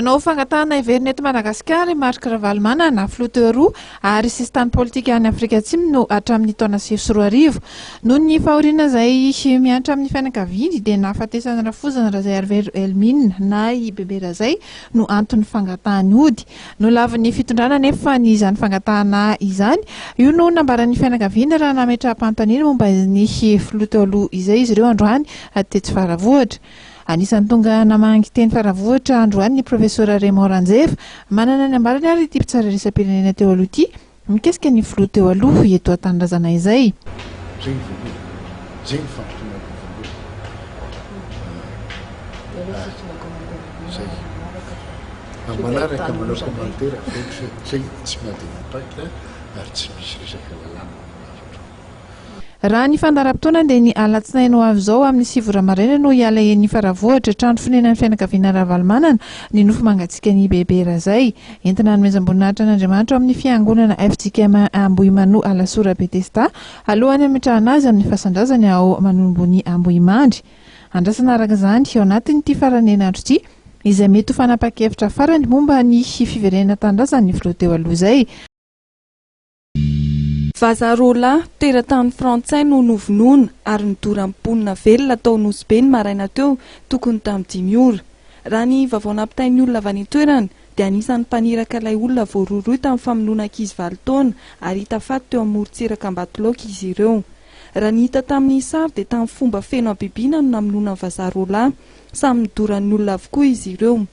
Nanao fangatahana hiverina eto Madagasikara i Marc Ravalomanana, filoha teo aloha ary sesitany politika any Afrika Atsimo no hatramin'ny taona 2009. Noho ny fahoriana izay mihatra amin'ny fianakaviany dia nahafatesan'ny rafozany Razaiarivelo Elmine na i Bebe Razay no anton'ny fangatahany hody. Nolavin'ny fitondrana anefa ny izany fangatahana izany. Io no nambaran'ny fianakaviana raha nametraha-panontaniana momba ny filoha teo aloha izay izy ireo androany tetsy Faravohitra. Anisan'ny tonga namangy teny Faravohitra androany ny Profesora Raymond Ranjeva. Manana ny ambarany ary ity mpitsara iraisam-pirenena teo aloha ity mikasika ny filoha teo aloha eto an-tanindrazana izay. Zay ny voalohany. Zay ny fampitoniana voalohany. Zay. Amin'ny manaraka manao commentaire avy eo zay tsy miady impact ary tsy misy resaka lalàna manaraka. Raha ny fandaharam-potoana dia ny alatsinainy ho avy izao amin'ny sivy ora maraina no hiala eny Faravohitra, trano fonenan'ny fianakaviana Ravalomanana, ny nofo mangatsiakan'i Bebe Razay. Entina hanomezam-boninahitra an'Andriamanitra ao amin'ny fiangonana fjkm Ambohimanoa Alasora Betesda alohan'ny hametrahana azy amin'ny fasan-drazany ao Manombony Ambohimandry. Andrasana araka izany ao anatin'ity faran'ny herinandro ity izay mety ho fanapahan-kevitra farany momba ny fiverenana an-tanindrazan'ny filoha teo aloha izay. Vazaha roa lahy, teratany frantsay no novonoina ary nodoran'ny mponina velona tao Nosy Be ny maraina teo tokony tamin'ny dimy ora. Raha ny vaovao nampitain'ny olona avy any an-toerana dia anisan'ny mpaniraka ilay olona voarohirohy tamin'ny famonoana ankizy valo taona ary hita faty teo amin'ny morontsiraka Ambatolaoka izy ireo. Raha ny hita tamin'ny sary dia tamin'ny fomba feno habibiana no namonoana ny vazaha roa lahy. Samy nodoran'ny olona avokoa izy ireo.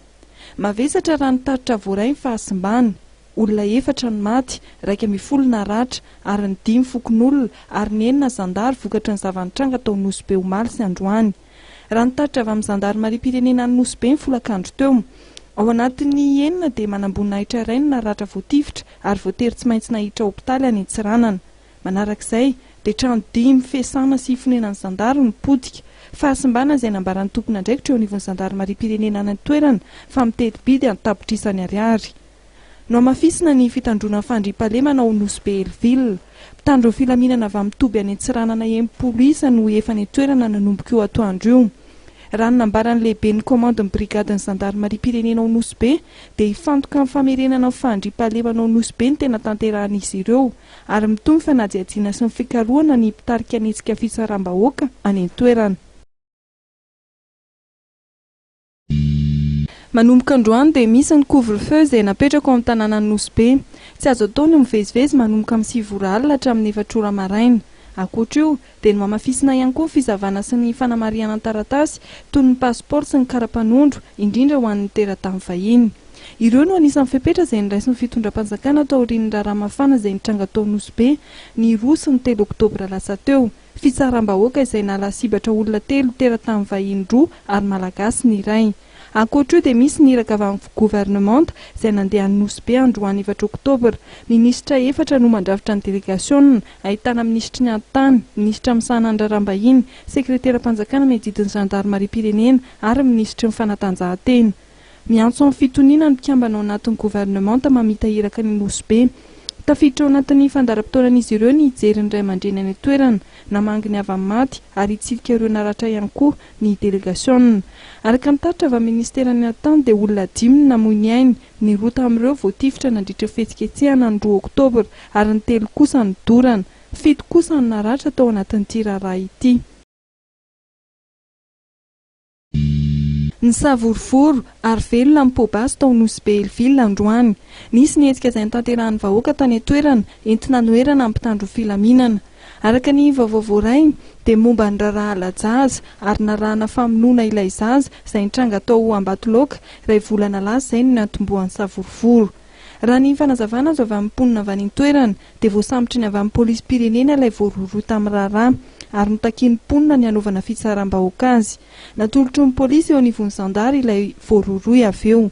Mavesatra raha ny tatitra voaray ny fahasimbana. Olona efatra no maty, 11 naratra, ary ny dimy fokonolona ary ny enina zandary vokatry ny zava-nitranga tao Nosy Be omaly sy androany. Raha ny tatitra avy amin'ny zandarimariam-pirenena any Nosy Be ny folakandro teo. Ao anatin'ny enina dia manamboninahitra iray no naratra voatifitra ary voatery tsy maintsy naiditra hopitaly any Antsiranana. Manarak'izay, dia trano dimy fiasana sy fonenan'ny zandary no potika. Fahasimbana izay nambaran'ny tompon'andraikitra eo anivon'ny zandarimariam-pirenena any an-toerana fa miteti-bidy an-tapitrisany ariary. Nohamafisina ny fitandroana ny fandriampahalemana ao Nosy Be Hell-Ville. Mpitandro ny filaminana avy amin'ny toby any Antsiranana 60 isa no efa any an-toerana nanomboka io atoandro io. Raha ny nambaran'ny lehiben'ny komandin'ny brigadin'ny zandarimariam-pirenena ao Nosy Be dia hifantoka amin'ny famerenana ny fandriampahalemana ao Nosy Be ny tena tanterahan'izy ireo ary mitohy ny fanadihadiana sy ny fikarohana ny mpitarika ny hetsika fitsaram-bahoaka any an-toerana. Manomboka androany dia misy ny couvre-feu izay napetraka ao amin'ny tanànan'i Nosy Be. Tsy azo atao ny mivezivezy manomboka amin'ny sivy ora alina hatramin'ny efatra ora maraina. Ankoatra io, dia nohamafisina ihany koa ny fisavana sy ny fanamarihana an-taratasy toy ny pasipaoro sy ny kara-panondro, indrindra ho an'ny teratany vahiny. Ireo no anisan'ny fepetra izay noraisin'ny fitondram-panjakana taorian'ny raharaha mafana izay nitranga tao Nosy Be ny roa sy ny telo oktobra lasa teo. Fitsaram-bahoaka izay nahalasibatra olona telo teratany vahiny roa ary Malagasy ny iray. Ankoatra io dia misy ny iraka avy amin'ny governemanta izay nandeha any Nosy Be androany efatra oktobra. Minisitra efatra no mandrafitra ny delegasiona, ahitana minisitry ny Atitany, minisitra misahana ny raharaham-bahiny, sekreteram-panjakana miadidy ny zandarimariam-pirenena ary minisitry ny fanatanjahantena. Miantso amin'ny fitoniana ny mpikambana ao anatin'ny governemanta mamita iraka any Nosy Be. Tafiditra ao anatin'ny fandaharam-potoanan'izy ireo ny hijery ny ray aman-dreny any an-toerana, namangy ny havany maty ary hitsidika ireo naratra ihany koa ny delegasiona. Araka ny tatitra avy amin'ny minisiteran'ny Atitany dia olona dimy no namoy ny ainy, ny roa tamin'ireo voatifitra nandritra ny fihetsiketsehana ny roa oktobra ary ny telo kosa nodorana. Fito kosa no naratra tao anatin'ity raharaha ity. Nisavorovoro ary velona ny poa-basy tao Nosy Be Hell-Ville androany. Nisy ny hetsika izay notanterahan'ny vahoaka tany an-toerana entina hanoherana ny mpitandro ny filaminana. Araka ny vaovao voaray dia momba ny raharaha hala-jaza ary narahana famonoana ilay zaza izay nitranga tao Ambatolaoka iray volana lasa izay no niantombohan'ny savorovoro. Raha ny fanazavana azo avy amin'ny mponina avy any an-toerana dia voasambotry ny avy amin'ny polisim-pirenena ilay voarohirohy tamin'ny raharaha ary notakian'ny mponina ny hanaovana fitsaram-bahoaka azy. Natolotry ny polisy eo anivon'ny zandary ilay voarohirohy avy eo.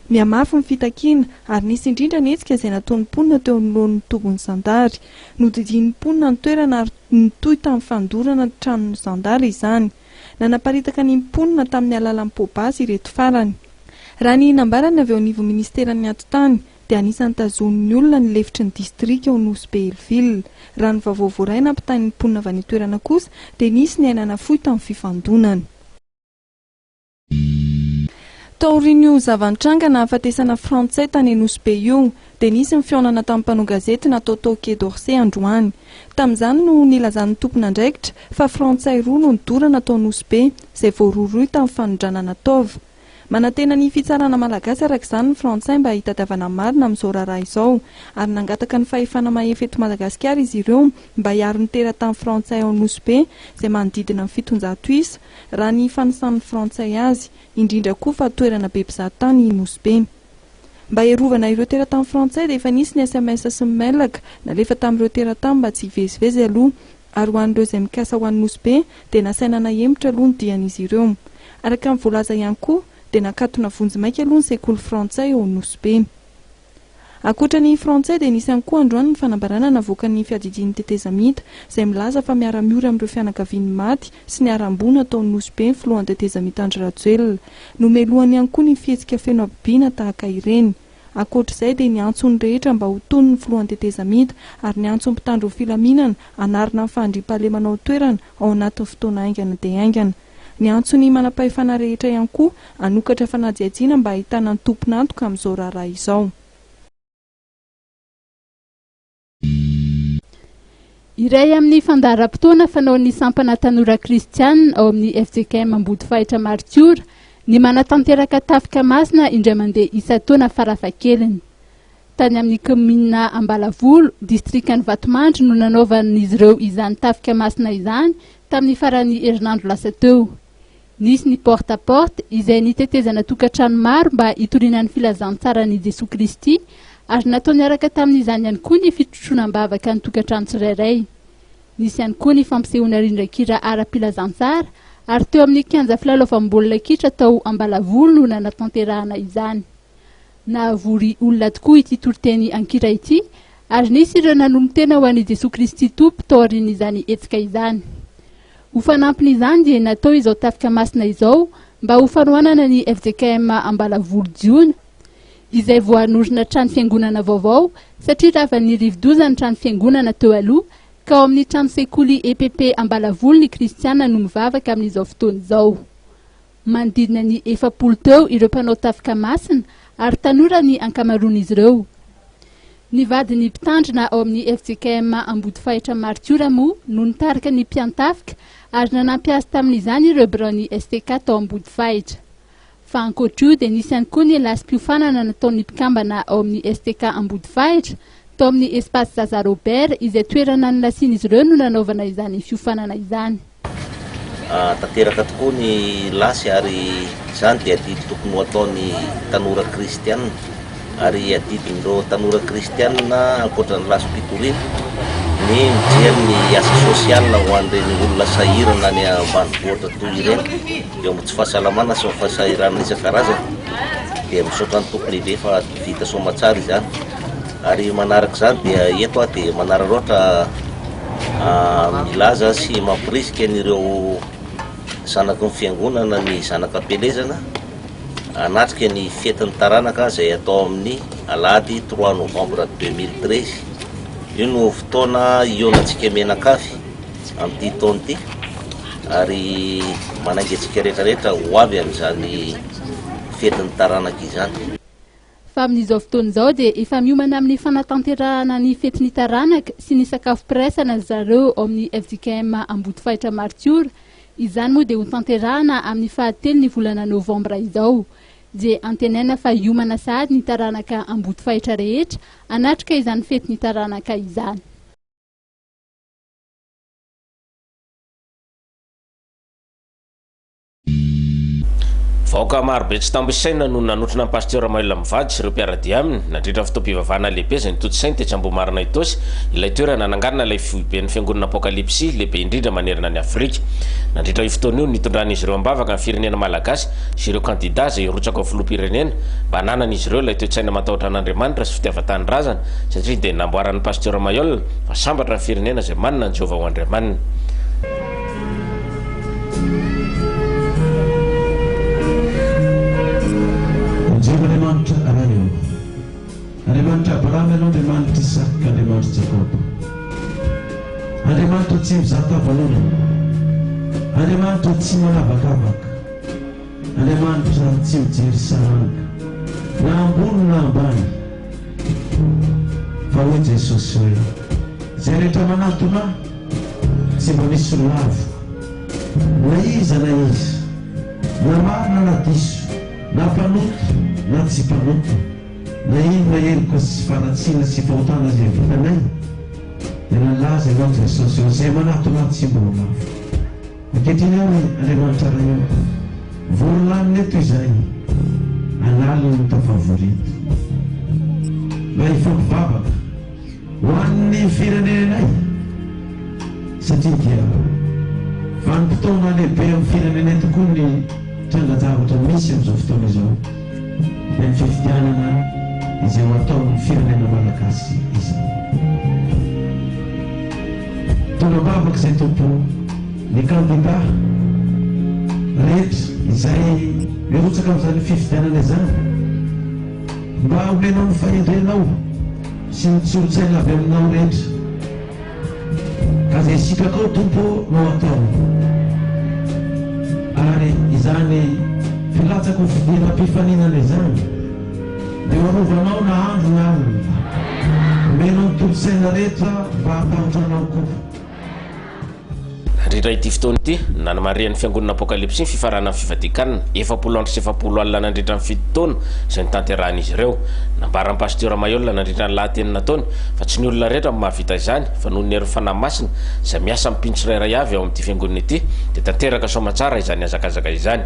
Mihamafy ny fitakiana ary nisy indrindra ny hetsika izay nataon'ny mponina teo anoloan'ny tobin'ny zandary. Nodidian'ny mponina ny toerana ary nitohy tamin'ny fandorana ny tranon'ny zandary izany. Nanaparitaka ny mponina tamin'ny alalan'ny poa-basy ireto farany. Raha ny nambaran'ny avy eo anivon'ny minisiteran'ny Atitany dia anisan'ny tazonin'ny olona ny lefitry ny distrika ao Nosy Be Hell-Ville. Raha ny vaovao voaray nampitain'ny mponina avy any an-toerana kosa dia nisy ny aina nafoy tamin'ny fifandonana. Taorian'io zava-nitranga nahafatesana Frantsay tany Nosy Be io dia nisy ny fihaonana tamin'ny mpanao gazety natao tao Quai d'Orsay androany. Tamin'izany no nilazan'ny tompon'andraikitra fa Frantsay roa no nodorana tao Nosy Be, izay voarohirohy tamin'ny fanondranana taova. Manantena ny fitsarana malagasy araka izany ny Frantsay mba hitadiavana ny marina amin'izao raharaha izao, ary nangataka ny fahefana mahefa eto Madagasikara izy ireo mba hiaro ny teratany frantsay ao Nosy Be izay manodidina ny 700 isa, raha ny fanisan'ny Frantsay azy, indrindra koa fa toerana be mpizaha tany i Nosy Be. Mba hiarovana ireo teratany frantsay dia efa nisy ny sms sy ny mailaka nalefa tamin'ireo teratany mba tsy hivezivezy aloha ary ho an'ireo izay mikasa ho any Nosy Be dia nasaina nahemotra aloha ny dian'izy ireo. Araka ny voalaza ihany koa dia nakatona vonjimaika aloha ny sekoly frantsay ao Nosy Be. Ankoatra ny frantsay dia nisy ihany koa androany ny fanambarana navoakan'ny fiadidian'ny tetezamita izay milaza fa miara-miory amin'ireo fianakavian'ny maty sy niharam-boina tao Nosy Be ny filohan'ny tetezamita Andry Rajoelina. Nomelohany ihany koa ny fihetsika feno habibiana tahaka ireny. Ankoatra izay dia niantso ny rehetra mba ho tony ny filohan'ny tetezamita ary niantso ny mpitandro ny filaminana hanarina ny fahandriampahalemana ao an-toerana ao anatin'ny fotoana haingana dia haingana. Niantso ny manam-pahefana rehetra ihany koa hanokatra fanadihadiana mba hahitana ny tompon'antoka amin'izao raharaha izao. Iray amin'ny fandaharam-potoana fanaon'ny sampana Tanora Kristianina ao amin'ny fjkm Ambodifahitra Martiora ny manatanteraka tafika masina indray mandeha isan-taona farafahakeliny. Tany amin'ny kaominina Ambalavolo, distrikan'i Vatomandry no nanaovan'izy ireo izany tafika masina izany tamin'ny faran'ny herinandro lasa teo. Nisy ny porte à porte izay nitetezana tokantrano maro mba hitoriana ny filazantsaran'i Jesoa Kristy ary natao niaraka tamin'izany ihany koa ny fitrotroana am-bavaka ny tokantrano tsirairay. Nisy ihany koa ny fampisehoana rindran-kira ara-pilazantsara ary teo amin'ny kianja filalaovam-baolina kitra tao Ambalavolo no nanatanterahana izany. Nahavory olona tokoa ity toriteny an-kira ity ary nisy ireo nanolo-tena ho an'i Jesoa Kristy Tompo taorian'izany hetsika izany. Ho fanampin'izany dia natao izao tafika masina izao mba ho fanohanana ny fjkm Ambalavolo Jiona, izay vao hanorina trano fiangonana vaovao satria ravan'ny rivodoza ny trano fiangonana teo aloha ka ao amin'ny trano sekoly EPP Ambalavolo ny kristiana no mivavaka amin'izao fotoana izao. Manodidina ny 40 teo ireo mpanao tafika masina ary tanora ny ankamaroan'izy ireo. Ny vadin'ny mpitandrina ao amin'ny fjkm Ambodifahitra Martiora moa no nitarika ny mpiantafika ary nanampy azy tamin'izany ireo biraon'ny STK tao Ambodifahitra. Fa ankoatra io dia nisy ihany koa ny lasim-piofanana nataon'ny mpikambana ao amin'ny STK Ambodifahitra tao amin'ny Espace Zaza Robert izay toerana nilasian'izy ireo no nanaovana izany fiofanana izany. Tanteraka tokoa ny lasy ary izany dia adidy tokony ho ataon'ny tanora kristiana ary adidin'ireo tanora kristiana ankoatra ny lasim-pitoriana ny mijery ny asa sosial ho an'ireny olona sahirana any ambanivohitra toy ireny eo amin'ny tsy fahasalamana sy ny fahasahiranana isan-karazany dia misaotra ny Tompo lehibe fa vita soamatsara izany. Ary manaraka izany dia eto aho dia manararaotra milaza sy mamporisika an'ireo zanaky ny fiangonana ny zanaka am-pielezana hanatrika ny fetin'ny taranaka izay atao amin'ny alahady trois novembre 2013. Io no fotoana hihaonantsika mianakavy amin'ity taona ity ary manainga antsika rehetrarehetra ho avy amin'izany fetin'ny taranaka izany. Fa amin'izao fotoana izao dia efa miomana amin'ny fanatanterahana ny fetin'ny taranaka sy ny sakafom-piraisana ry zareo ao amin'ny fjkm Ambodifahitra Martiora. Izany moa dia hotanterahana amin'ny fahatelo ny volana novambra izao. Dia antenaina fa hiomana sahady ny taranaka Ambodifahitra rehetra hanatrika izany fetin'ny taranaka izany. Vahoaka marobe tsy tambo isaina no nanotrona an'i Pasteur Maël mivady sy ireo mpiara-dia aminy, nandritra ny fotoam-pivavahana lehibe izay notontosainy tetsy Ambohimarina Itaosy, ilay toerana nananganana ilay foiben'ny Fiangonana Apokalypsy lehibe indrindra manerana an'i Afrika. Nandritra io fotoana io, nitondran'izy ireo am-bavaka ny firenena malagasy sy ireo kandidà izay hirotsaka ho filoham-pirenena mba hananan'izy ireo ilay toe-tsaina matahotra an'Andriamanitra sy fitiavan-tanindrazana satria dia namboaran'ny Pasteur Maël fa sambatra ny firenena izay manana an'i Jehovah ho Andriamaniny. Jehovah Andriamanitra Ray ô, Andriamanitra Abrahama Ianao, Andriamanitra Isaka, Andriamanitra Jakoba. Andriamanitra tsy mizaha tavan'olona, Andriamanitra tsy manavakavaka. Andriamanitra tsy mijery saranga na ambony na ambany fa hoy Jesosy hoe, Izay rehetra manatona Ahy tsy mba misy ho laviko na iza na iza, na marina na diso, na mpanota na tsy mpanota, na inona heloka sy faharatsiana sy fahotana izay vitanay, dia nalaza Ianao Jesosy ô, izay manatona Ahy tsy mba ho laviko. Ankehitriny ary, Andriamanitra Ray ô, vory lanona eto izahay, an'aliny no tafavory eto, mba hifampivavaka ho an'ny firenenay, satria dia vanim-potoana lehibe amin'ny firenenay tokoa ny trangan-javatra misy amin'izao fotoana izao, dia ny fifidianana izay ho ataon'ny firenena malagasy izao. Tonga-bavaka izay Tompo o, ny kandida rehetra izay mirotsaka amin'izany fifidianana izany, mba omenao ny fahendrenao sy ny tsolo-tsaina avy aminao rehetra, ka izay sitrakao Tompo o no atao, ary izany mpilatsaka ho fidiana mpifaninana izany, Dia ho arovanao na andro na alina. Omenao ny tolo-tsaina rehetra mba hatahotra anao koa. Nandritra ity fotoana ity, no nanamarihan'ny Fiangonana Apokalypsy ny fifaranan'ny fivadian-kanina, 40 andro sy 40 alina nandritra ny fito taona izay notanterahin'izy ireo. Nambaran'ny Pastora Mailhol nandritra ny lahateny nataony fa tsy ny olona rehetra no mahavita izany fa noho ny herin'ny Fanahy Masina izay miasa amin'ny mpino tsirairay avy ao amin'ity Fiangonana ity dia tanteraka soamantsara izany hazakazaka izany.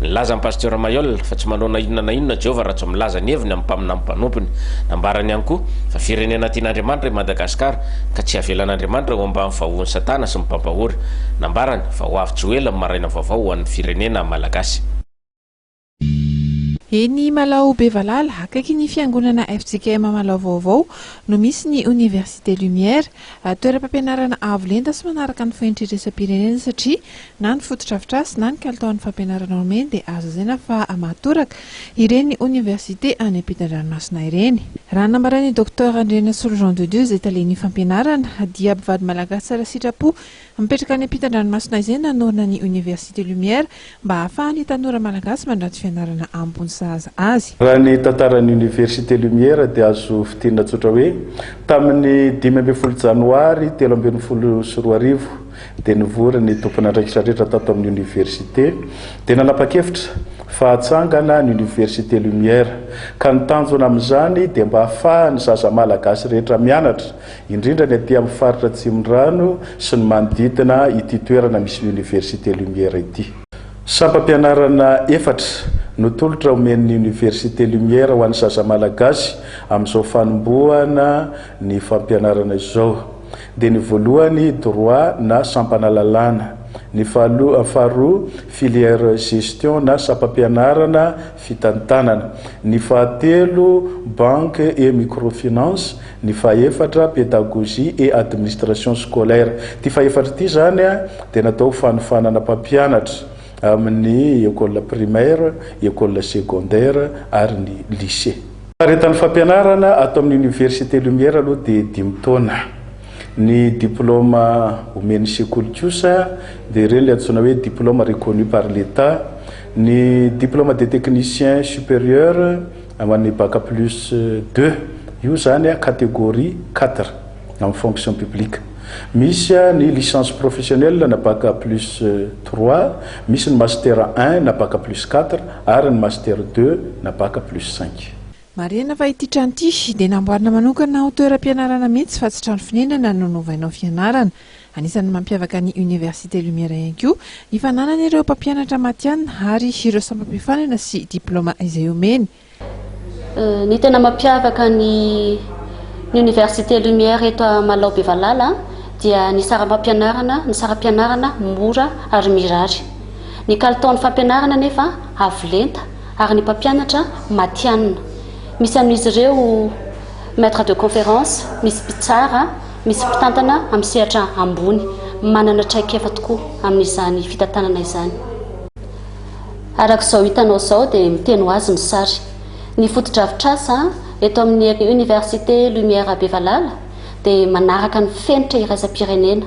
Nilaza ny Pasteur Mailhol fa tsy manao na inona na inona Jehovah raha tsy milaza ny heviny amin'ny mpaminany mpanompony. Nambarany ihany koa fa firenena tian'Andriamanitra i Madagasikara ka tsy havelan'Andriamanitra ho ambany vahohon'i Satana sy ny mpampahory. Nambarany fa ho avy tsy ho ela ny maraina vaovao ho an'ny firenena malagasy. Eny Malao Bevalala, akaiky ny fiangonana fjkm Malao Vaovao no misy ny Oniversite Lumière. Toeram-pampianarana avo lenta sy manaraka ny fenitra iraisam-pirenena satria na ny fotodrafitrasa na ny kalitaon'ny fampianarana omeny dia azo lazaina fa mahatoraka ireny oniversite any ampitan-dranomasina ireny. Raha ny nambaran'ny Docteur Andrianasolo Jean de Dieu izay talen'ny fampianarana dia mpivady malagasy tsara sitrapo mipetraka any ampitan-dranomasina izay nanorina ny Oniversite Lumière mba hahafahan'ny tanora malagasy mandranto fianarana ambony sahaza azy. Raha ny tantaran'ny Université Lumière dia azo fintinina tsotra hoe, tamin'ny 15 janoary 2013 dia nivory ny tompon'andraikitra rehetra tato amin'ny Université dia nanapa-kevitra fa hatsangana ny Université Lumière ka ny tanjona amin'izany dia mba hahafahan'ny zaza malagasy rehetra mianatra indrindra ny aty amin'ny faritra Atsimondrano sy ny manodidina ity toerana misy ny Oniversite Lumière ity. Sampam-pianarana efatra no tolotra omen'ny Oniversite Lumière ho an'ny zaza malagasy amin'izao fanombohana ny fampianarana izao. Dia ny voalohany Droit na sampana lalàna, ny faharoa Filière Gestion na sampam-pianarana fitantanana, ny fahatelo Banque et Microfinance, Ny fahefatra, Pédagogie et administration scolaire. Ity fahefatra ity izany dia natao ho fanofanana mpampianatra amin'ny école primaire, école secondaire ary ny lycée. Faharetan'ny fampianarana ato amin'ny Université Lumière aloha dia dimy taona. Ny diplaoma omen'ny sekoly kosa dia ireny ilay antsoina hoe diplôme reconnu par l'Etat. Ny diplôme de technicien supérieur, Ho an'ny bac plus deux, io izany catégorie quatre amin'ny fonction publique. Misy ny licence professionnelle na bac plus trois, misy ny master un na bac plus quatre ary ny master deux na bac plus cinq. Marihina fa ity trano ity dia namboarina manokana ho toeram-pianarana mihitsy fa tsy trano fonenana no novaina ho fianarana. Anisan'ny mampiavaka ny Université Lumière ihany koa ny fananany ireo mpampianatra matihanina ary ireo sampam-piofanana sy diplaoma izay omeny. Ny tena mampiavaka ny ny Université Lumière eto Malao Bevalala dia ny saram-pampianarana, ny saram-pianarana mora ary mirary. Ny kalitaon'ny fampianarana anefa avo lenta ary ny mpampianatra matihanina. Misy amin'izy ireo maître de conférence, misy mpitsara, Misy mpitantana amin'ny sehatra ambony manana traikefa tokoa amin'izany fitantanana izany. Araka izao hitanao izao dia miteny ho azy ny sary. Ny fotodrafitrasa eto amin'ny Université Lumière Bevalala dia manaraka ny fenitra iraisam-pirenena.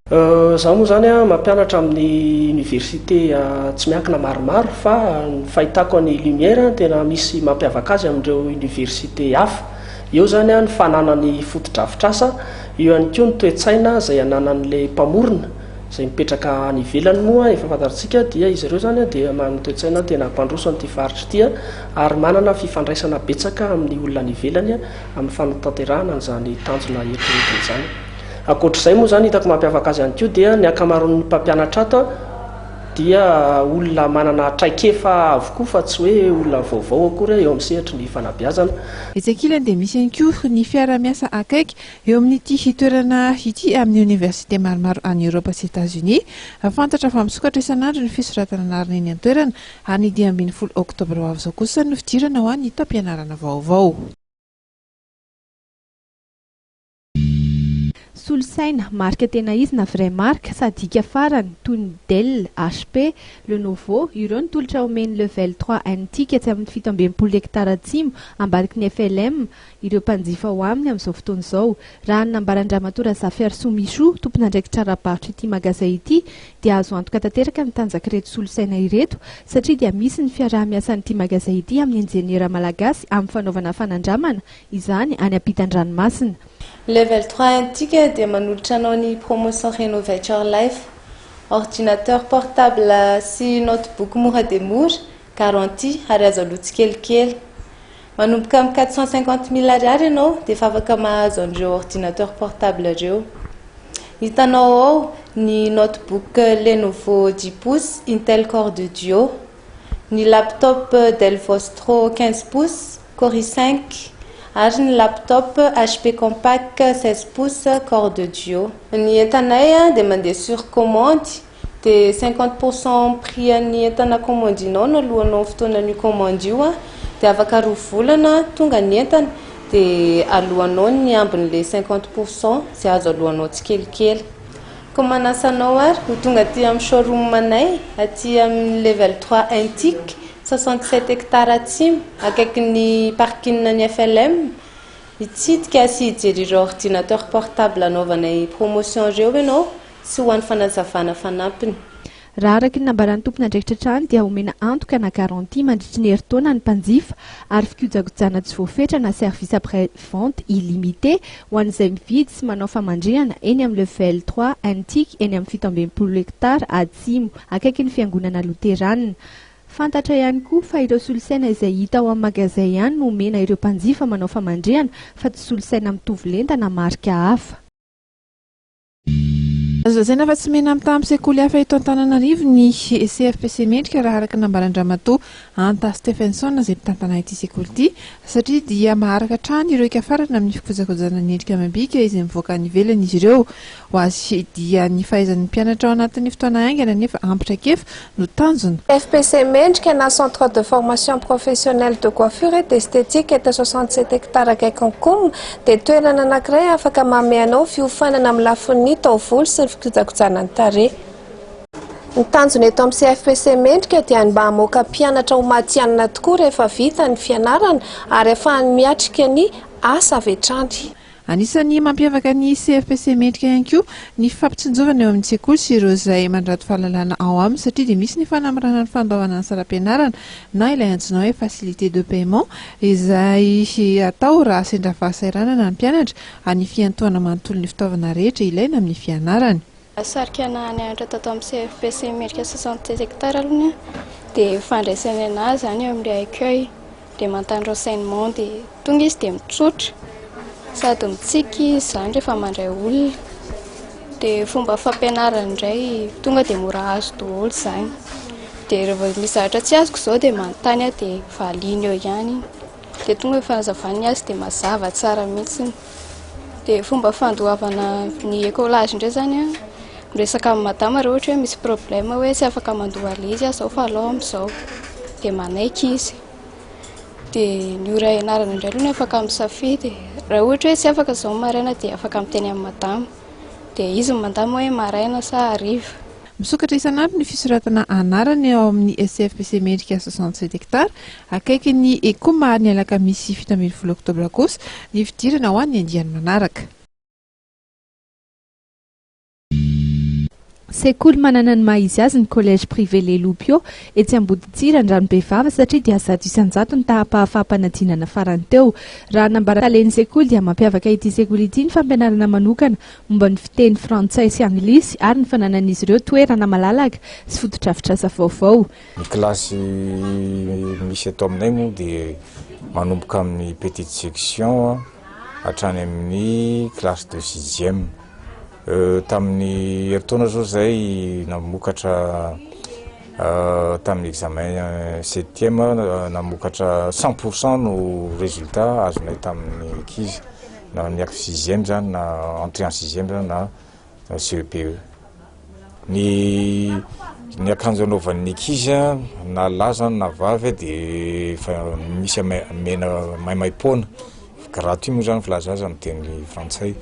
Izaho moa izany mampianatra amin'ny université tsy miankina maromaro fa ny fahitako an'i Lumière tena misy mampiavaka azy amin'ireo université hafa. Eo izany ny fananany fotodrafitrasa, eo ihany koa ny toe-tsaina izay ananan'ilay mpamorona izay mipetraka any ivelany moa efa fantatsika dia izy ireo izany dia manana toe-tsaina tena hampandroso an'ity faritra ity ary manana fifandraisana betsaka amin'ny olona any ivelany amin'ny fanatanterahana an'izany tanjona eritreretina izany. Ankoatra izay moa izany hitako mampiavaka azy ihany koa dia ny ankamaroan'ny mpampianatra ato dia olona manana traikefa avokoa fa tsy hoe olona vaovao akory eo amin'ny sehatry ny fanabeazana. Etsy ankilany dia misy ihany koa ny fiaraha-miasa akaiky eo amin'ity toerana ity amin'ny oniversite maromaro any Eoropa sy Etazonia. Fantatra fa misokatra isan'andro ny fisoratana anarana eny an-toerana ary ny 15 oktobra ho avy izao kosa no fidirana ho an'ny taom-pianarana vaovao. Solosaina, marika tena izy na vraie marque, sady hika farany, toy ny Dell, HP, Lenovo, ireo no tolotra omen'ny Level trois NTIC etsy amin'ny 67 hektara atsimo, ambadiky ny FLM, ireo mpanjifa ao aminy amin'izao fotoana izao. Raha ny nambaran-dRamatoa Razafiarisoa Michou, tompon'andraikitra ara-barotra ity magazay ity, dia azo antoka tanteraka ny tanjak'ireto solosaina ireto, satria dia misy ny fiaraha-miasan'ity magazay ity amin'ny injeniera malagasy amin'ny fanaovana fanandramana izany any ampitan-dranomasina. Level trois Intika dia manolotra anao ny promotion Renovate Your Life. Ordinateur portable sy notebook mora dia mora, garantie ary azo aloa tsikelikely. Manomboka amin'ny 450 mille ariary ianao dia efa afaka mahazo an'ireo ordinateur portable ireo. Hitanao ao ny notebook Lenovo 10 pouces Intel Core 2 Duo. Ny laptop Dell Vostro 15 pouces Core i cinq ary ny laptop HP Compaq 16 pouces Core 2 Duo. Ny entanay dia mandeha sur commande dia 50 pour cent prix an'ny entana commandinao no alohanao amin'ny fotoanan'io commande io dia afaka roa volana tonga ny entana dia alohanao ny ambin'ilay 50 pour cent izay azo alohanao tsikelikely. Koa manasa anao ary ho tonga aty amin'ny showroom anay aty amin'ny level trois Intic, 67 hectares atsimo, akaikin'ny parking ny FLM, hitsidika sy hijery ireo ordinateur portable anaovanay promotion ireo ianao sy ho an'ny fanazavana fanampiny. Raha araka ny nambaran'ny tompon'andraikitra hatrany dia omena antoka na garantie mandritry ny herintaona ny mpanjifa ary fikojakojana tsy voafetra na service après vente illimité ho an'izay mividy sy manao famandrihana eny amin'ny level trois Intic eny amin'ny 67 hektara atsimo akaikin'ny fiangonana loteranina. Fantatra ihany koa fa ireo solosaina izay hita ao amin'ny magazay ihany no omena ireo mpanjifa manao famandrihana fa tsy solosaina mitovy lenta na marika hafa. Azo lazaina fa tsy mena-mitaha amin'ny sekoly hafa eto Antananarivo ny CFPC Mendrika raha araka ny nambaran-dRamatoa Anta Stephenson izay mpitantana ity sekoly ity satria dia maharaka hatrany ireo ikafarana amin'ny fikojakojana ny endrika amam-bika izay mivoaka any ivelany izy ireo. Ho azy dia ny fahaizan'ny mpianatra ao anatin'ny fotoana haingana nefa ampy traikefa no tanjona. FPC Mendrika na Centre de Formation Professionnelle de Coiffure et d'Esthétique eto 67 hectares akaikin'ny Coum dia toerana anankiray afaka manome anao fiofanana amin'ny lafiny taovolo sy ny fikojakojana ny tarehy. Ny tanjona eto amin'ny CFPC Mendrika dia ny mba hamoaka mpianatra ho matihanina tokoa rehefa vita ny fianarana ary ahafahany miatrika ny asa avy hatrany. Anisan'ny mampiavaka ny CFPC Mendrika ihany koa ny fifampitsinjovana eo amin'ny sekoly sy ireo izay mandrato fahalalana ao aminy satria dia misy ny fanamorana ny fandoavana ny saram-pianarana na ilay antsoina hoe facilité de paiement izay atao raha sendra fahasahiranana ny mpianatra ary ny fiantohana manontolo ny fitaovana rehetra ilaina amin'ny fianarany. Sarika nianatra tato amin'ny CFPC Mendrika 67 hectares aloha dia fandraisany anahy izany eo amin'ilay accueil. Dia manontany renseignement dia tonga izy dia mitsotra sady mitsiky izy izany rehefa mandray olona. Dia fomba fampianarany indray tonga dia mora azo daholo izany. Dia rehefa misy zavatra tsy azoko izao dia manontany aho dia valiany eo ihany iny. Dia tonga ny fanazavany azy dia mazava tsara mihitsy. Dia fomba fandoavana ny écolage indray izany an, miresaka amin'i madama raha ohatra hoe misy problème hoe tsy afaka mandoa an'ilay izy aho izao fa alao amin'izao. Dia manaiky izy. Dia ny ora ianarana indray aloha no afaka misafidy e. Raha ohatra hoe tsy afaka izao ny maraina dia afaka miteny amin'i madama. Dia izy no mandamina hoe maraina sa hariva. Misokatra isan'andro ny fisoratana anarana ao amin'ny SCFPC Mendrika 67 hectares, akaikin'ny Ecom ary ny alakamisy 17 oktobra kosa ny fidirana ho an'ny andiany manaraka. Sekoly manana ny maha izy azy ny Collège Privé Les Loupiots etsy Amboditsiry Andranobevava satria dia 100% ny taham-pahafaham-panadinana farany teo. Raha nambaran'ny talen'ny sekoly dia mampiavaka ity sekoly ity ny fampianarana manokana momba ny fiteny frantsay sy anglisy ary ny fananan'izy ireo toerana malalaka sy fotodrafitrasa vaovao. Ny kilasy misy eto aminay moa dia manomboka amin'ny petite section hatrany amin'ny classe de sixième. Tamin'ny herintaona zao zay namokatra tamin'ny examen septième namokatra 100% no résultat azonay tamin'ny ankizy na ny sixième zany na entrée en sixième zany na CEPE. Ny ny akanjo anaovan'ny ankizy na lahy zany na vavy de efa misy mena maimaimpoana, gratuit moa zany filaza azy amin'ny teny frantsay.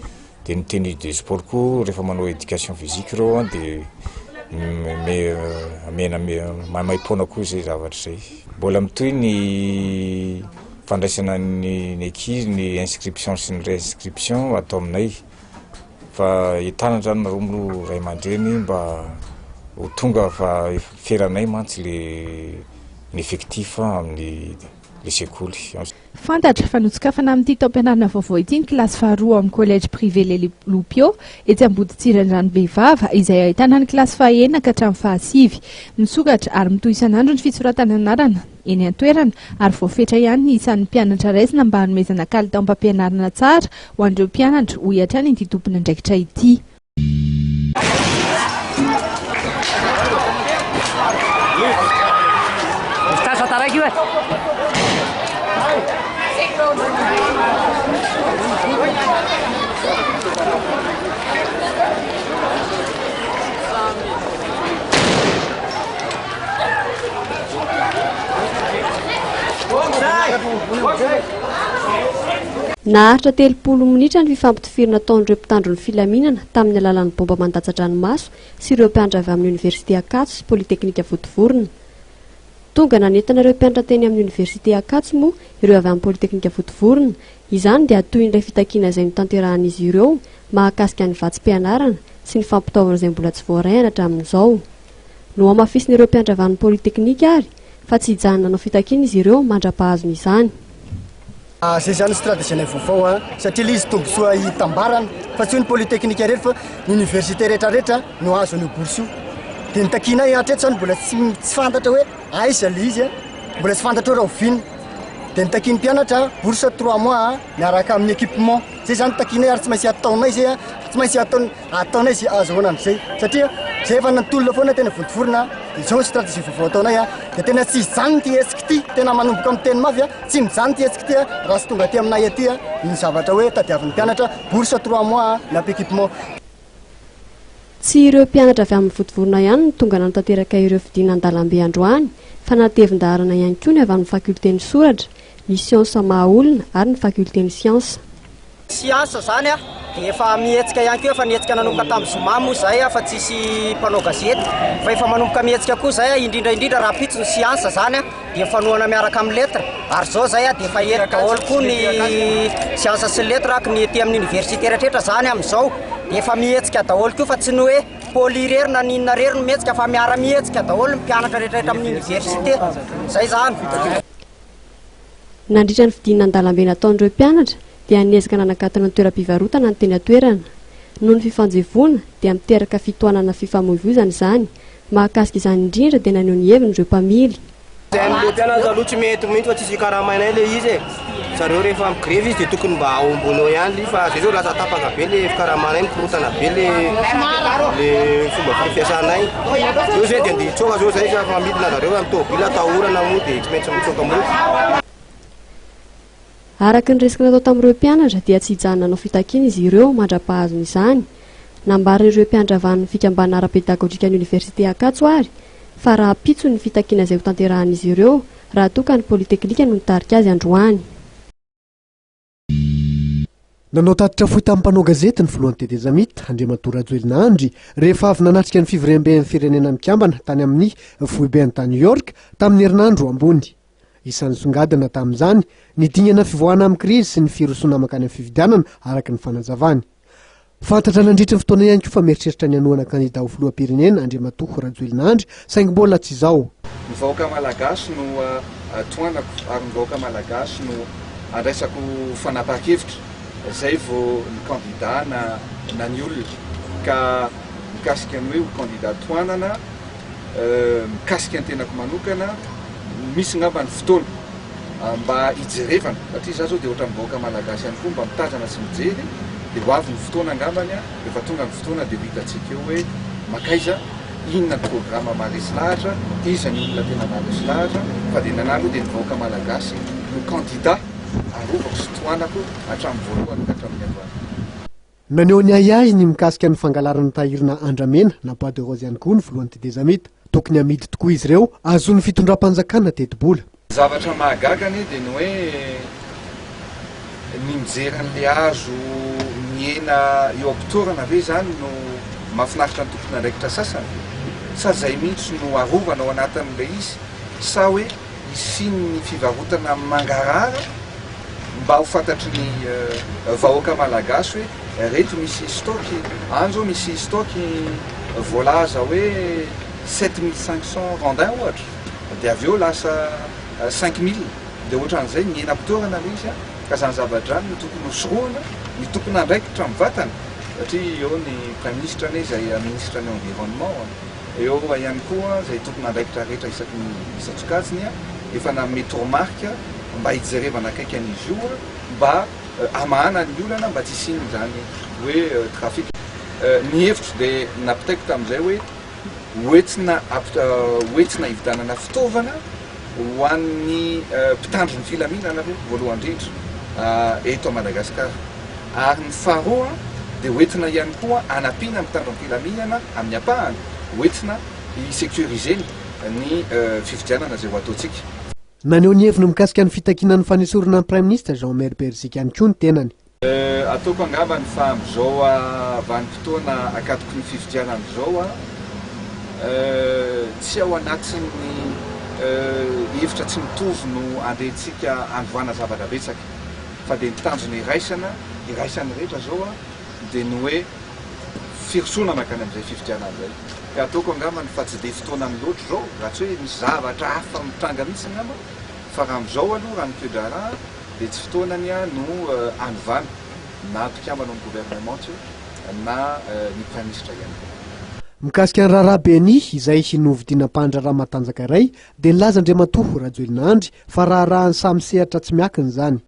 Dia ny tenue de sport koa rehefa manao éducation physique ireo an dia omena maimaimpoana koa izay zavatra izay. Mbola mitohy ny fandraisana ny ankizy, ny inscription sy ny réinscription ato aminay fa entanina izany nareo moa ray aman-dreny mba ho tonga fa feranay mantsy le ny effectif amin'ny le sekoly. Fantatra fa nosokafana amin'ity taom-pianarana vaovao ity ny kilasy faharoa ao amin'ny Collège Privé Les Loupiots, etsy Amboditsiry Andranobevava, izay ahitana ny kilasy fahaenina ka hatramin'ny fahasivy. Misokatra ary mitohy isan'andro ny fisoratana anarana eny an-toerana ary voafetra ihany ny isan'ny mpianatra raisina mba hanomezana kalitaom-pampianarana tsara ho an'ireo mpianatra, hoy hatrany ity tompon'andraikitra ity. Naharitra 30 minitra ny fifampitifirana nataon'ireo mpitandro ny filaminana tamin'ny alalan'ny bomba mandatsa-dranomaso sy ireo mpianatra avy amin'ny Oniversite Ankatso sy Politeknika Vontovorona. Tonga nanentana ireo mpianatra teny amin'ny Oniversite Ankatso moa ireo avy amin'ny Politeknika Vontovorona. Izany dia tohin'ilay fitakiana izay notanterahan'izy ireo mahakasika ny vatsim-pianarana sy ny fampitaovana izay mbola tsy voaraihana hatramin'izao. Nohamafisin'ireo mpianatra avy amin'ny Politeknika ary fa tsy hijanona hanao fitakiana izy ireo mandra-pahazony izany. Zay zany stratégie-nay vaovao a, satria le izy tombontsoa hitambarana fa tsy hoe ny polytechnique irery fa ny université rehetrarehetra no azo an'io bourse io. De ny takianay hatreto zany mbola tsy tsy fantatra hoe aiza le izy a, mbola tsy fantatra hoe rahoviana. De ny takian'ny mpianatra bourse trois mois miaraka amin'ny équipement, zay zany takianay ary tsy maintsy ataonay zay a, tsy maintsy ataon- ataonay zay ahazoana an'izay satria zay efa nitolona foana tena vontovorona de zao ny stratégie vaovao ataonay a, de tena tsy hijanona ity hetsika ity, tena manomboka miteny mafy a. Tsy mijanona ity hetsika ity raha tsy tonga aty aminay aty ny zavatra hoe tadiavin'ny mpianatra, bourse trois mois miampy équipement. Tsy ireo mpianatra avy amin'ny Vontovorona ihany no tonga nanatanteraka ireo fidinana an-dalambe androany fa natevin-daharana ihany koa ny avy amin'ny fakiolten'ny soratra, ny siansa maha olona ary ny fakiolten'ny siansa. Siansa zany a, dia efa mihetsika ihany koa, efa nihetsika nanomboka tamin'ny zoma moa zay a, fa tsisy mpanao gazety, fa efa manomboka mihetsika koa zay a, indrindra indrindra rahampitso ny siansa zany a, dia mifanohana miaraka amin'ny lettre, ary zao zay a dia efa eto daholo koa ny siansa sy ny lettre, araka ny ety amin'ny université rehetra zany amin'izao, dia efa mihetsika daholo koa fa tsy ny hoe poly irery na ny inona irery no mihetsika fa miara-mihetsika daholo ny mpianatra rehetra rehetra amin'ny université, zay zany. Nandritra ny fidinana an-dalambe nataon'ireo mpianatra dia niezaka nanakatona ny toeram-pivarotana ny teny an-toerana. Noho ny fifanjevoana dia miteraka fitohanana fifamoivoizana izany. Mahakasika izany indrindra dia naneho ny heviny ireo mpamily. Izay an'le mpianatra aloha tsy mety mihitsy fa tsisy karamainay le izy e. Zareo rehefa migrevy izy dia tokony mba ao ambony ao ihany fa zay zao lasa tapaka be le fikaramanay, mikorontana be le le fomba fiasanay. Eo zay dia andeha hitsoaka zao zay fa midina zareo amin'ny tômôbila atahorana moa dia tsy maintsy mitsoaka mody. Araka ny resaka natao tamin'ireo mpianatra dia tsy hijanona hanao fitakiana izy ireo mandra-pahazony izany. Nambaran'ireo mpiandravan'ny fikambanana ara-pedagojikan'ny Oniversite Ankatso ary fa rahampitso ny fitakiana izay hotanterahan'izy ireo raha toa ka ny Politeknika no nitarika azy androany. Nanao tatitra fohy tamin'ny mpanao gazety ny filohan'ny tetezamita, Andriamatoa Rajoelina Andry, rehefa avy nanatrika ny fivoriamben'ny Firenena Mikambana tany amin'ny foibeny tany New York tamin'ny herinandro ambony. Isan'ny nisongadina tamin'izany ny dingana fivoahana amin'ny krizy sy ny firosoana mankany amin'ny fifidianana, araka ny fanazavany. Fantatra nandritra ny fotoana ihany koa fa mieritreritra ny hanohana kandida ho filoham-pirenena Andriamatoa Rajoelina Andry, saingy mbola tsy izao. Ny vahoaka malagasy no tohanako ary ny vahoaka malagasy no andraisako fanapahan-kevitra, zay vao ny kandida na na ny olona. Ka mikasika ny hoe ho kandida tohanana, mikasika ny tenako manokana, misy ngamba ny fotoana mba hijerevana satria za zao dia ohatran'ny vahoaka malagasy ihany koa mba mitazana sy mijery dia ho avy ny fotoana angambany a, rehefa tonga ny fotoana dia ho hitantsika eo hoe makaiza, inona ny programa maharesy lahatra, iza ny olona tena maharesy lahatra fa dia ny anah aloha dia ny vahoaka malagasy no candidat arovako sy tohanako hatramin'ny voalohany ka hatramin'ny androany. Naneho ny ahiahiny mikasika ny fangalarana tahirina andramena na bois de rose ihany koa ny filohan'ny tetezamita. Tokony hamidy tokoa izy ireo ahazoan'ny fitondram-panjakana tetibola. Ny zavatra mahagaga anie dia ny hoe ny mijery an'ilay hazo mihena eo am-pitoerana ve izany no mahafinaritra ny tompon'andraikitra sasany? Sa izay mihitsy no arovana ao anatin'ilay izy? Sa hoe hisian'ny fivarotana mangarahara mba ho fantatry ny vahoaka malagasy hoe reto misy stock, any zao misy stock voalaza hoe 7500 rondins ohatra dia avy eo lasa 5000 dia ohatran'izay mihena am-pitoerana ilay izy ka zany zavatra zany no tokony ho sorohana ny tompon'andraikitra mivantana satria eo ny praiminisitra anie izay minisitra ny environnement. Eo ihany koa izay tompon'andraikitra rehetra isaky ny isan-tsokajiny efa nanome toromarika mba hijerevana akaiky an'izy io mba hamahana ny olana mba tsy hisian'izany hoe trafic. Ny hevitro dia nampitaiko tamin'izay hoe hoentina hoentina hividianana fitaovana ho an'ny mpitandro ny filaminana aloha voalohany indrindra eto Madagasikara ary ny faharoa dia hoentina ihany koa hanampiana ny mpitandro ny filaminana amin'ny ampahany hoentina hi-sécuriser-na ny fifidianana izay ho ataontsika. Naneho ny heviny mikasika ny fitakiana ny fanesorana ny Praiminisitra Jean Omer Beriziky ihany koa ny tenany. Ataoko angambany fa amin'izao vanim-potoana ankatoky ny fifidianana izao, tsy ao anatin'ny hevitra tsy mitovy no andehantsika hanovana zavatra betsaka fa dia ny tanjona iraisana, iraisan'ny rehetra izao dia ny hoe firosoana mankany amin'izay fifidianana izay. Ka ataoko angambany fa tsy dia fotoanany loatra izao, raha tsy hoe misy zavatra hafa mitranga mihitsy angamba, fa raha amin'izao aloha raha ny toe-draharaha dia tsy fotoanany no hanovana na mpikambana ao amin'ny gouvernement io na ny praiminisitra ihany koa. Mikasika ny raharaha BNI izay novidiana mpandraharaha matanjaka iray dia nilaza Andriamatoa Rajoelina Andry fa raharahan'ny samy sehatra tsy miakina izany.